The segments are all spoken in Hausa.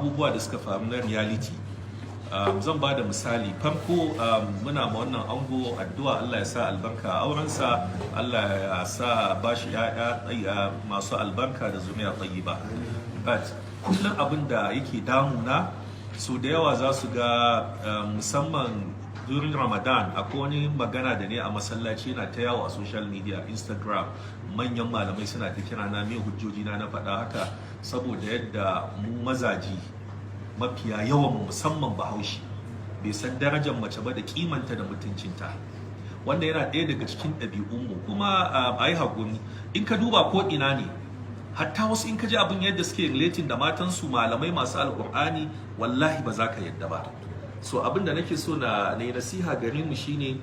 Abubuwa da suka faru na reality. Zan ba da misali farko. Muna ma wannan ango addu'a, Allah ya sa albarka a aurensa, Allah ya sa ba shi ya'ya masu albarka da zuriya tayyiba. But kullum abin da yake damuna, so da yawa za su ga, musamman during Ramadan, akwai wani magana da ne a masallaci na ta yawo a social media, Instagram. Manyan malamai suna ta kira na, me hujjoji na na faɗa haka? Saboda yadda mu mazaji, mafiya yawan mu, musamman Bahaushe, bai san darajar mace ba da kimanta da mutuncinta. Wanda yana ɗaya daga cikin ɗabi'unmu. Kuma a yi haƙuri, in ka duba ko ina ne, hatta wasu, in ka ji abin yadda suke relating da matansu, malamai masu Alƙur'ani, wallahi ba za ka yadda ba. So abin da nake so na yi nasiha gare mu shine,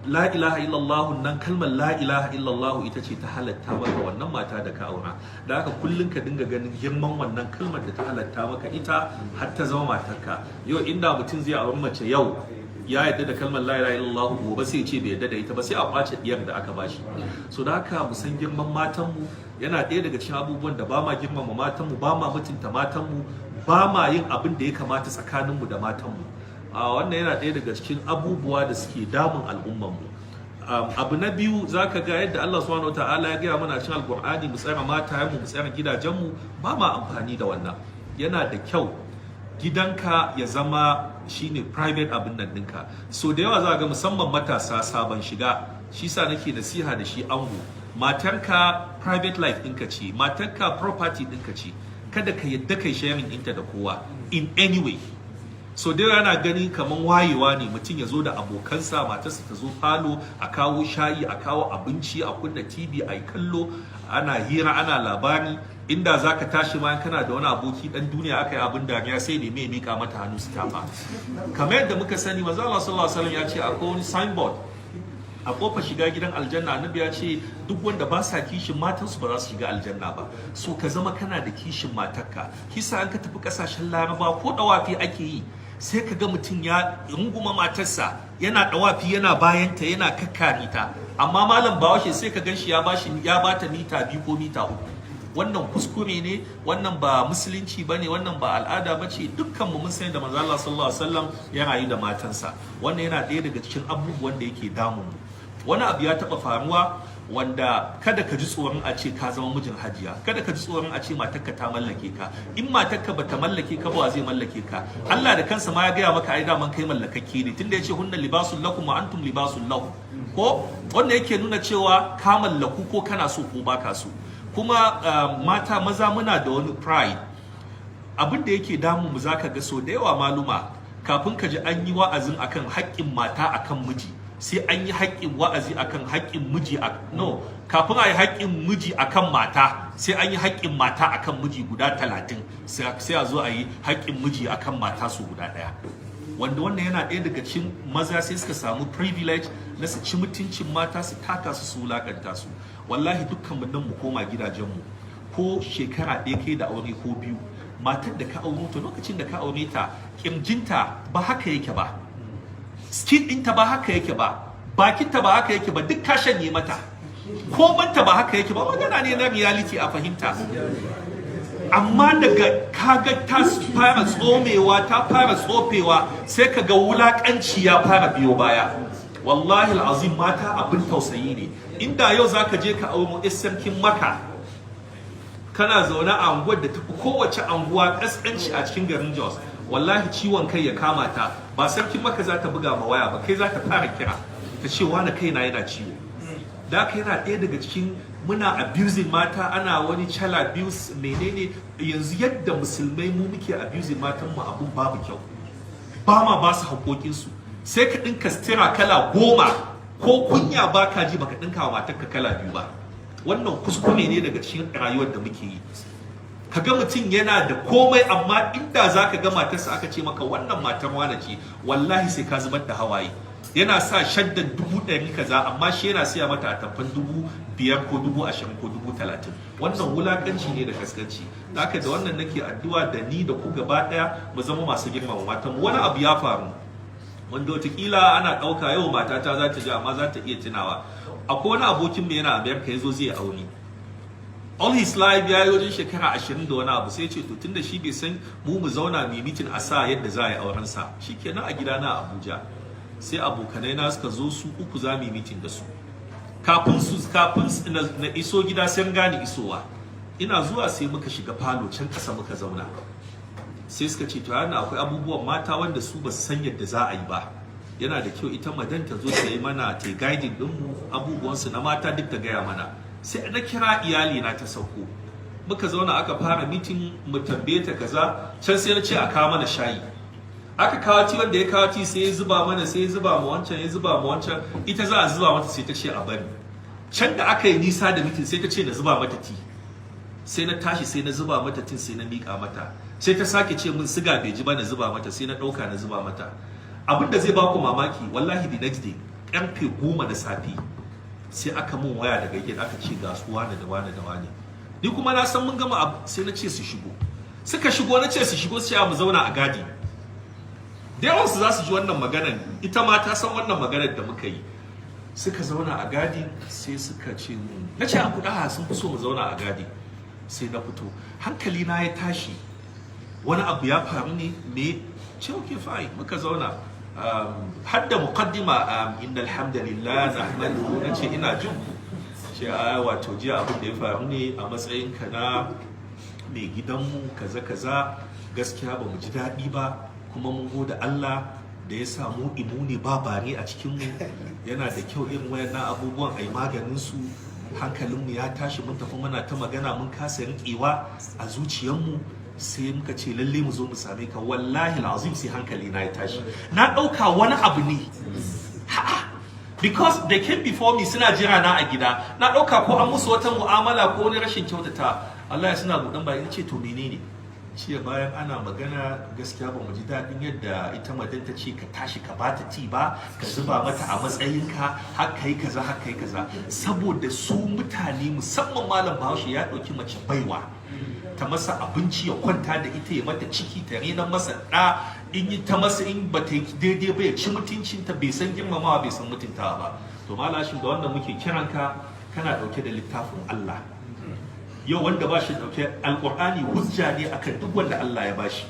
la ilaha illallah nan, kalmar la ilaha illallah ita ce ta halatta maka wannan mata da ka aura. Da haka kullun ka dinga ganin girman wannan kalmar da ta halatta maka ita har ta zama matarka. Yau inda mutum zai auri mace yau, ya yadda da kalmar la ilaha illallah, gobe sai ya ce bai yadda da ita ba, sai a kwace diyar da aka bashi. So da haka mu san girman matanmu. Yana ɗaya daga cikin abubuwan da ba ma girmama matanmu, ba ma mutunta matanmu, ba ma yin abin da ya kamata tsakaninmu da matanmu. A wannan yana ɗaya daga cikin abubuwa da suke damun al'ummanmu. Abu na biyu, za ka ga yadda Allah subhanahu wataala ya gaya mana cikin Alkur'ani mu tsara matayenmu, mu tsara gidajenmu, ba ma amfani da wannan. Yana da kyau gidanka ya zama shine private abin nan ɗinka. So da yawa za ga musamman matasa sabon shiga, shi sa nake nasiha da shi ango, matarka private life ɗinka ce, matarka property ɗinka ce. Kada ka yadda kai sharing ɗinta da kowa in any way. So dai yana gani kaman wayewa ne mutum ya zo da abokansa, matarsa ta zo falo, a kawo shayi, a kawo abinci, a kunna TV, a yi kallo, ana hira, ana labari. Inda za ka tashi ma, kana da wani aboki dan duniya, aka yi abin dariya, sai ne mai mika mata hannu su tafa. Kamar yadda muka sani, manzo Allah sallallahu alaihi wasallam ya ce akwai wani signboard a kofar shiga gidan aljanna. Annabi ya ce duk wanda ba sa kishin matansu ba za su shiga aljanna ba. So ka zama kana da kishin matarka. Kisa an ka tafi kasashen Laraba, ko dawafi ake yi, sai ka ga mutum ya runguma matarsa, yana dawafi, yana bayanta, yana kakkare ta. Amma malam Bahaushe, sai ka ganshi ya bashi, ya bata mita 2 ko mita 3. Wannan kuskure ne, wannan ba musulunci bane, wannan ba al'ada bace. Dukkan mu mun sani da manzo Allah sallallahu alaihi wasallam ya rayu da matansa. Wannan yana ɗaya daga cikin abubuwan da yake damun mu. Wani abu ya taɓa faruwa wanda kada ka ji tsoron a ce ka zama mijin hajiya, kada ka ji tsoron a ce matarka ta mallake ka. In matarka bata mallake ka ba, zai mallake ka? Allah da kansa ma ya gaya maka, ai daman kai mallakakke ne, tunda ya ce hunna libasul lakum wa antum libasul lahum. Ko wanda yake nuna cewa ka mallaku, ko kana so ko baka so. Kuma mata, maza muna da wani pride. Abin da yake damu mu, zaka ga so da yawa maluma, kafin ka ji an yi wa'azin akan haƙƙin mata akan miji, sai an yi haƙƙin wa'azi akan haƙƙin miji a, no, kafin a yi haƙƙin miji akan mata, sai an yi haƙƙin mata akan miji guda 30, sai a zo a yi haƙƙin miji akan mata su guda ɗaya. Wanda wannan yana ɗaya daga cikin maza sai suka samu privilege na su ci mutuncin mata, su taka su, su wulakanta su. Wallahi dukkan mu nan mu koma gidajenmu, ko shekara ɗaya kai da aure ko 2, matar da ka aure ta, lokacin da ka aure ta, kirjinta ba haka yake ba, skin ɗinta ba haka yake ba, bakinta ba haka yake ba, duk ka shanye mata, komanta ba haka yake ba. Magana ne na reality, a fahimta. Amma daga kaga ta fara tsomewa, ta fara tsofewa, sai kaga wulakanci ya fara biyo baya. Wallahi al'azim, mata abin tausayi ne. Inda yau zaka je ka auro sarkin Maka, kana zaune a anguwar da tafi kowace anguwa kaskanci a cikin garin Jos, wallahi ciwon kai ya kama ta, ba sarkin Maka za ta buga ma waya ba, kai za ta fara kira, ta ce wani kaina yana ciwo. Da haka yana ɗaya daga cikin muna abusing mata, ana wani child abuse menene. Yanzu yadda musulmai mu muke abusing matan mu, abun babu kyau. Ba ma ba su haƙoƙinsu. Sai ka ɗinka sutura kala 10, ko kunya ba ka ji baka ɗinka wa matarka kala 2 ba. Wannan kuskure ne daga cikin rayuwar da muke yi. Ka ga mutum yana da komai, amma inda za ka ga matarsa, aka ce maka wannan matar wane ce, wallahi sai ka zubar da hawaye. Yana sa shaddan 100,000 kaza, amma shi yana siya mata atamfan 5,000 ko 20,000 ko 30,000. Wannan wulakanci ne da kaskanci. Da haka da wannan nake addu'a, da ni da ku gaba daya, mu zama masu girmama matan. Wani abu ya faru wanda watakila ana ɗauka yau matata za ta ji, amma za ta iya tunawa. Akwai wani abokin mu yana Amerika, ya zo zai aure. All his life ya yi wajen shekara 20 da wani abu. Sai ce to, tunda shi bai san mu zauna mu meeting a sa yadda za a yi auren sa. Shikenan, a gidana a Abuja sai abokanai na suka zo su uku, za mu yi meeting da su. Kafin na iso gida sai an gane isowa. Ina zuwa sai muka shiga falo can kasa muka zauna. Sai suka ce to, yana akwai abubuwan mata wanda su ba su san yadda za a yi ba, yana da kyau ita madan ta zo ta yi mana, ta guiding dinmu, abubuwansu na mata duk ta gaya mana. Sai na kira iyali na, ta sauko, muka zauna, aka fara meeting, mu tambaye ta kaza. Can sai na ce a kawo mana shayi. Aka kawo tea. Wanda ya kawo tea sai ya zuba mana, sai ya zuba ma wancan, ya zuba ma wancan. Ita za a zuba mata, sai ta ce a bari. Can da aka yi nisa da meeting, sai ta ce na zuba mata tea. Sai na tashi, sai na zuba mata tea, sai na miƙa mata. Sai ta sake ce min siga bai ji ba, na zuba mata. Sai na ɗauka na zuba mata. Abin da zai baku mamaki, wallahi, the next day karfe 10 na safe sai aka mun waya daga gida, aka ce ga su wane da wane da wane. Ni kuma na san mun gama abu. Sai na ce su shigo. Suka shigo. Na ce su shigo, sai mu zauna a garden. Da yawansu za su ji wannan maganar, ita ma ta san wannan maganar da muka yi. Suka zauna a garden. Sai suka ce mu, na ce a kuɗa sun fi so mu zauna a garden. Sai na fito, hankali na ya tashi, wani abu ya faru ne? Me ce? Okay, fine. Muka zauna, har da muqaddima, "Innal hamdalillah nahmaduhu." Na ce ina jin ku. Ce a wato jiya abin da ya faru ne, a matsayin ka na mai gidanmu, kaza kaza, gaskiya ba mu ji daɗi ba, kuma mun gode Allah da ya samu imu ne ba bare a cikinmu. Yana da kyau irin wayannan abubuwan a yi maganin su. Hankalinmu ya tashi, mun tafi muna ta magana, mun kasa riƙewa a zuciyarmu, sai muka ce lalle mu zo mu same ka. Wallahi azim, sai hankali na ya tashi, na ɗauka wani abu ne. Ha'a, because they came before me, suna jira na a gida, na ɗauka ko an musu wata mu'amala ko wani rashin kyautata. Allah ya suna buɗan bayan ce to menene ciya. Bayan ana magana, gaskiya ba mu ji daɗin yadda ita madan ta ce ka tashi ka bata tea ba, ka zuba mata a matsayinka, har kai kaza, har kai kaza. Saboda su mutane, musamman malam Bahaushe, ya ɗauki mace baiwa, ta masa abinci, ya kwanta da ita, ya mata ciki, ta rena masa ɗa, in yi ta masa, in ba ta yi daidai ba ya ci mutuncinta. Bai san girmamawa, bai san mutuntawa ba. To malashin, da wannan muke kiranka, kana ɗauke da littafin Allah. Yau wanda ba shi ɗauke Alƙur'ani hujja ne akan duk wanda Allah ya bashi.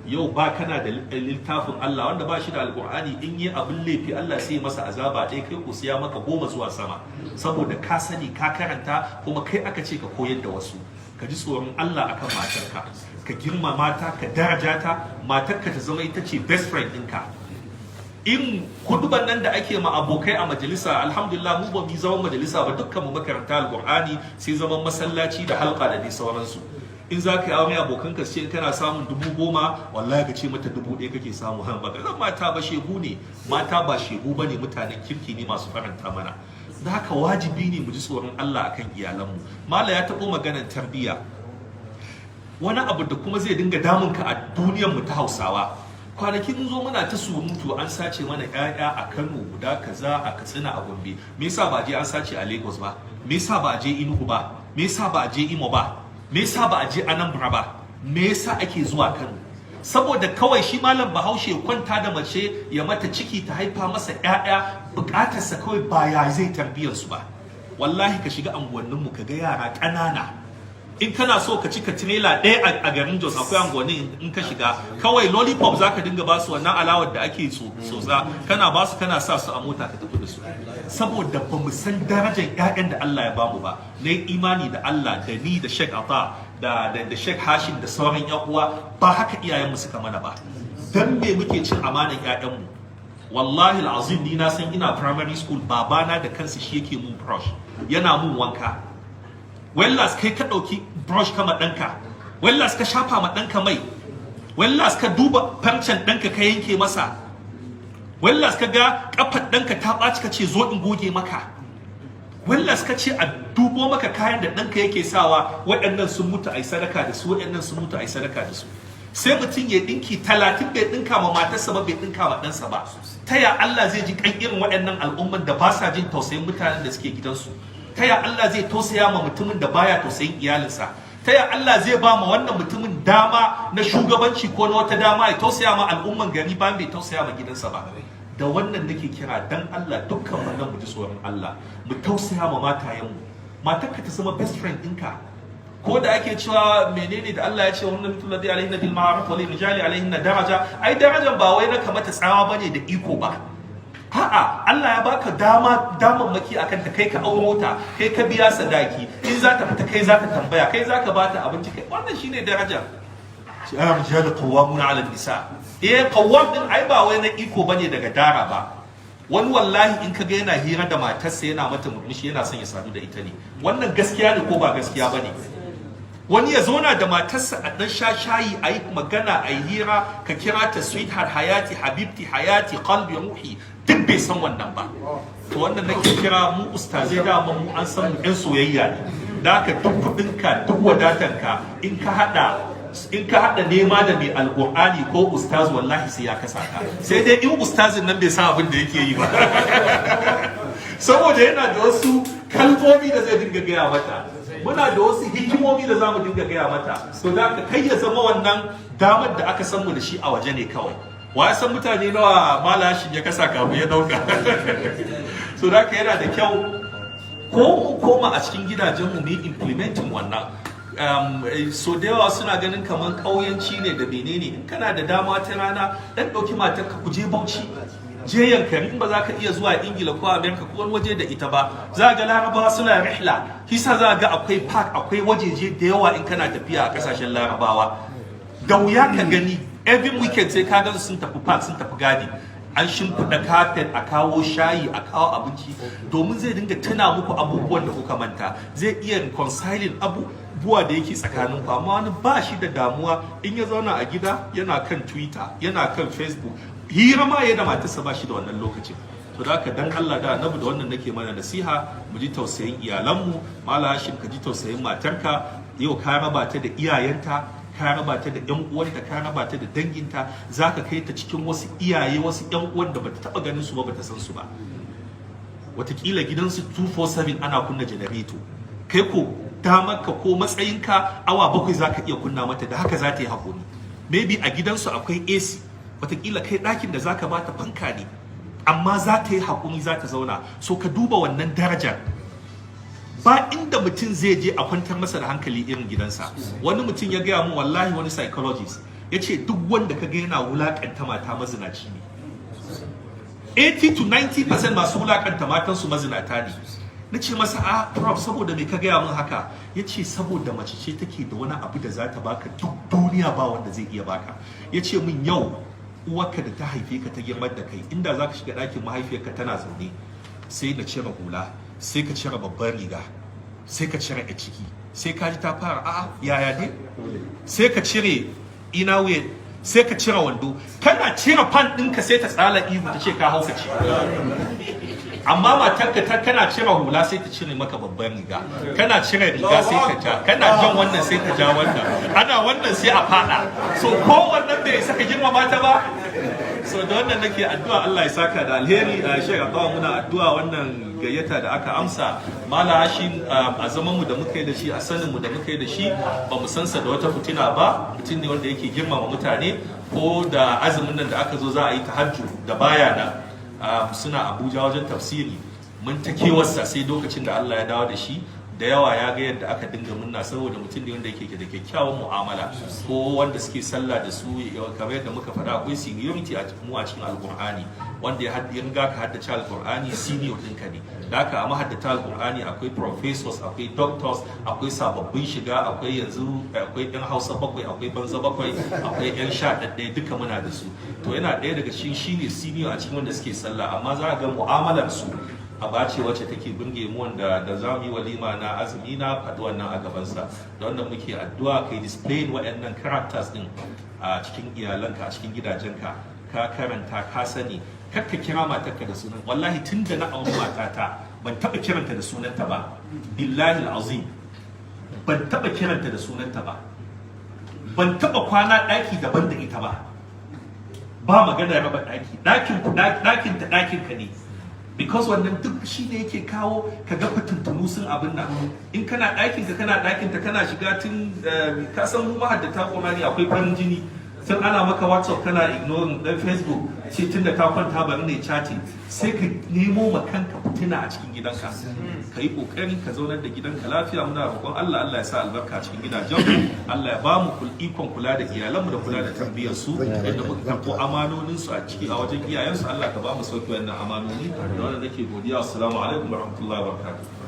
Yau ba kana da littafin Allah, wanda ba shi da Alƙur'ani in yi abin laifi Allah sai masa azaba ɗaya, kai ko sai ya maka 10 zuwa sama, saboda ka sani, ka karanta, kuma kai aka ce ka koyar da wasu. Ka ji tsoron Allah akan matarka, ka girmama ta, ka daraja ta. Matarka ta zama ita ce best friend ɗinka. In huduban nan da ake ma abokai a majalisa, alhamdulillah mu ba mu zaman majalisa ba, dukkan mu makaranta Alqur'ani, sai zaman masallaci da halka da dai sauransu. In za ka yi aure, abokanka ce in kana samun 10,000, wallahi ka ce mata 1,000 kake samu. Han baka zan mata ba shegu ne. Mata ba shegu ba ne, mutanen kirki ne masu faranta mana. Da haka wajibi ne mu ji tsoron Allah akan iyalanmu. Mala ya taɓo maganar tarbiyya, wani abu da kuma zai dinga damunka a duniyar mu ta Hausawa. Kwanakin mun zo muna ta surutu, an sace mana 'ya'ya a Kano guda kaza, a Katsina, a Gombe. Me yasa ba a je an sace a Lagos ba? Me yasa ba a je Enugu ba? Me yasa ba a je Imo ba? Me yasa ba a je Anambra ba? Me yasa ake zuwa Kano? Saboda kawai shi malam Bahaushe ya kwanta da mace, ya mata ciki, ta haifa masa 'ya'ya, bukatarsa kawai ba ya zai tarbiyyar su ba. Wallahi ka shiga anguwanninmu ka ga yara ƙanana. In kana so ka cika tirela ɗaya a garin Jos, akwai anguwanni in ka shiga kawai lollipop za ka dinga basu, wannan alawar da ake tsotsa, kana basu, kana sa su a mota ka tafi da su, saboda ba mu san darajar 'ya'yan da Allah ya bamu ba. Na yi imani da Allah, da ni da Sheikh Ata da Sheikh Hashim da sauran 'yan uwa, ba haka iyayenmu suka mana ba. Dan me muke cin amanan 'ya'yanmu? Wallahi al'azim, ni na san ina primary school, babana da kansa shi yake mun brush, yana mun wanka. When last kai ka ɗauki brush kama ɗanka? When last ka shafa ma ɗanka mai? When last ka duba farcen ɗanka ka yanke masa? When last ka ga ƙafar ɗanka ta ɓaci ka ce zo in goge maka? When last ka ce a dubo maka kayan da ɗanka yake sawa, waɗannan sun mutu a yi sadaka da su, waɗannan sun mutu a yi sadaka da su? Sai mutum ya ɗinki 30 bai ɗinka ma matarsa ba, bai ɗinka ma ɗansa ba. Ta ya Allah zai ji kan irin waɗannan al'umman da ba sa jin tausayin mutanen da suke gidansu? Ta ya Allah zai tausaya ma mutumin da baya tausayin iyalinsa? Ta ya Allah zai ba ma wannan mutumin dama na shugabanci ko na wata dama ya tausaya ma al'umman gari bayan bai tausaya ma gidansa ba? Da wannan nake kira, dan Allah dukkan mu nan mu ji tsoron Allah, mu tausaya ma matayenmu. Matarka ta zama best friend ɗinka. Ko da ake cewa menene da Allah ya ce ولهن مثل الذي عليهن بالمعروف وللرجال عليهن درجة, ai darajan ba wai na kamata tsawa bane da iko ba. A'a, Allah ya baka dama, damammaki akan ta. Kai ka auro ta, kai ka biya sadaki, in za ta fita kai za ka tambaya, kai za ka bata abinci, kai wannan shine daraja. Shi الرجال قوامون على النساء. Eh, قوام din ai ba wai na iko bane daga dara ba. Wani wallahi in ka ga yana hira da matarsa, yana mata murmushi, yana son ya sadu da ita ne. Wannan gaskiya ne ko ba gaskiya bane? Wani ya zauna da matarsa a dan sha shayi, a yi magana, a yi hira, ka kira ta sweetheart, حياتي, حبيبتي, حياتي, قلبي, روحي, duk bai san wannan ba. To wannan nake kira mu ustazai, dama mu an san mu yan soyayya ne. Da haka duk kudinka, duk wadatanka, in ka hada nema da mai Alqur'ani ko ustaz, wallahi sai ya kasa ka, sai dai in ustazin nan bai san abin da yake yi ba, saboda yana da wasu kalmomi da zai dinga gaya mata, muna da wasu hikimomi da zamu dinga gaya mata. So da ka kai ya zama wannan damar da aka san mu da shi a waje ne kawai. Wa ya san mutane nawa malashin ya kasa kafin ya dauka? So da ka yana da kyau ko mu koma a cikin gidajenmu mu yi implementing wannan. So da yawa suna ganin kamar ƙauyanci ne da menene. In kana da dama ta rana, dan ɗauki matar ka, ku je Bauchi, je Yankari. In ba za ka iya zuwa Ingila ko Amerika ko wani waje da ita ba, za ga Larabawa suna رحلة hisa, za ga akwai park, akwai wajeje da yawa. In kana tafiya a kasashen Larabawa, da wuya ka gani every weekend sai ka gansu sun tafi park, sun tafi garden, an shimfiɗa carpet, a kawo shayi, a kawo abinci, domin zai dinga tuna muku abubuwan da kuka manta, zai iya reconciling abubuwa da yake tsakanin ku. Amma wani ba shi da damuwa, in ya zauna a gida yana kan Twitter, yana kan Facebook, hira ma ya da matarsa ba shi da wannan lokacin. To da haka, dan Allah da Annabi, da wannan nake mana nasiha, mu ji tausayin iyalanmu. Malashin, ka ji tausayin matarka. Yau ka raba ta da iyayenta, ka raba ta da yan uwanta, ka raba ta da danginta, zaka kai ta cikin wasu iyaye, wasu yan uwan da bata taba ganin su ba, bata san su ba. Watakila gidansu 247 ana kunna janareto, kai ko damarka ko matsayinka awa 7 zaka iya kunna mata, da haka za ta yi haƙuri. Maybe a gidansu akwai AC, watakila kai ɗakin da zaka bata fanka ne, amma za ta yi haƙuri, za ta zauna. So ka duba wannan darajar. Ba inda mutum zai je a kwantar masa da hankali irin gidansa. Wani mutum ya gaya mu, wallahi, wani psychologist ya ce duk wanda ka ga yana wulakanta mata, mazinaci ne. 80 to 90% masu wulakanta matansu mazinata ne. Na ce masa, "A prof, saboda me ka gaya min haka?" Ya ce saboda mace ce take da wani abu da za ta baka duk duniya ba wanda zai iya baka. Ya ce min yau uwarka da ta haife ka, ta girmar da kai, inda za ka shiga ɗakin mahaifiyarka tana zaune, sai na cire hula, sai ka cire babban riga, sai ka cire a ciki, sai ka ji ta fara, "A'a, yaya ne?" Sai ka cire ina wuya, sai ka cire wando, kana cire pant ɗinka sai ta tsala ihu, ta ce ka haukace. Amma matarka ta kana cire hula sai ta cire maka babban riga, kana cire riga sai ta ja, kana jan wannan sai ta ja wannan, ana wannan sai a fada. So ko wannan bai saka girmama ta ba. So da wannan nake addu'a, Allah ya saka da alheri. A Sheikh Abba, muna addu'a wannan gayyata da aka amsa. Mala Hashim, a zaman mu da muka yi da shi, a sanin mu da muka yi da shi, ba mu san sa da wata fitina ba. Mutum ne wanda yake girmama mutane. Ko da azumin nan da aka zo za a yi tahajjud da baya nan, suna Abuja wajen tafsiri, mun ta kewarsa, sai lokacin da Allah ya dawo da shi, da yawa ya ga yadda aka dinga munna, saboda mutum ne wanda yake da kyakkyawan mu'amala. Ko wanda suke sallah da su, kamar yadda muka faɗa, akwai seniority a mu a cikin Alkur'ani. Wanda ya riga ka haddace Alkur'ani senior ɗinka ne. Da haka a mahaddata Alkur'ani akwai professors, akwai doctors, akwai sababbin shiga, akwai yanzu akwai yan Hausa bakwai, akwai banza bakwai, akwai yan sha ɗaɗɗaya, duka muna da su. To yana ɗaya daga cikin, shine senior a cikin wanda suke sallah, amma za a ga mu'amalar su aba ce wacce take burge mu, wanda da za mu yi walima na azumi na faɗi wannan a gabansa. Da wannan muke addu'a, kai display waɗannan characters din a cikin iyalanka, a cikin gidajenka. Ka karanta, ka sani, kar ka kira matarka da sunan. Wallahi tun da na auri matata ban taɓa kiranta da sunanta ba. بالله العظيم ban taɓa kiranta da sunanta ba, ban taɓa kwana ɗaki daban da ita ba. Ba magana raba ɗaki, ɗakin ku, ɗakin ta ɗakin ka ne, because wannan duk shi ne yake kawo ka ga fitintunu sun abin nan. In kana ɗakin ka, kana ɗakin ta, kana shiga tun ka san mu mahaddata Qur'ani akwai farin jini. Tun ana maka WhatsApp kana ignoring, dan Facebook ce tunda ta kwanta bari ne chatting, sai ka nemo ma kanka fitina a cikin gidanka. Ka yi kokari ka zaunar da gidanka lafiya. Muna roƙon Allah, Allah ya sa albarka a cikin gidajen, Allah ya ba mu ikon kula da iyalanmu da kula da tarbiyyar su yadda muka karɓo amanonin su a ciki a wajen iyayensu. Allah ka ba mu sauki wannan amanoni. Da wannan nake godiya. Assalamu alaikum warahmatullahi wabarakatuh.